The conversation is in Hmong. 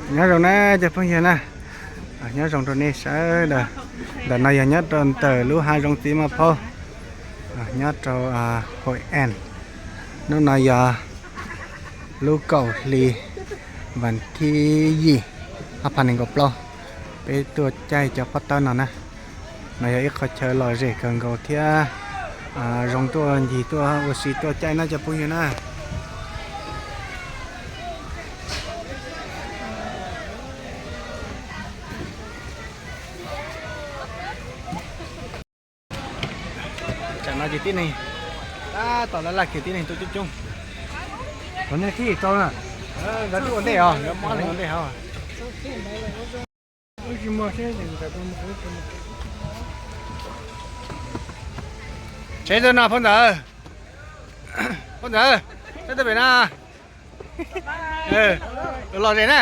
Nyob zoo na cov phooj ywg na, nyob zoo rau nej sawv daws. Ntawm no yog nyob rau ntawm lub hav zoov txiv maj phaub, nyob rau Hội An. Hnub no yog lub kaum hli vas thib yim, ob phav nees nkaum plaub, peb tuaj caij cov pob tawb no na. No yog ib qho chaw lom zem kawg nkaus thiab zoo tuaj ncig tuaj ua si tuaj caij na cov phooj ywg na. Tam no ces tib neeg tab tom laj laj kiag, tib neeg tuaj coob coob. Qhov nej tij tau na, nkawd twb ua ntej os, nkawd mob neeg ua ntej hauv. Tsev twg no phauj ntawd? Phauj ntawd, tsev twg pem no? Lom zem na.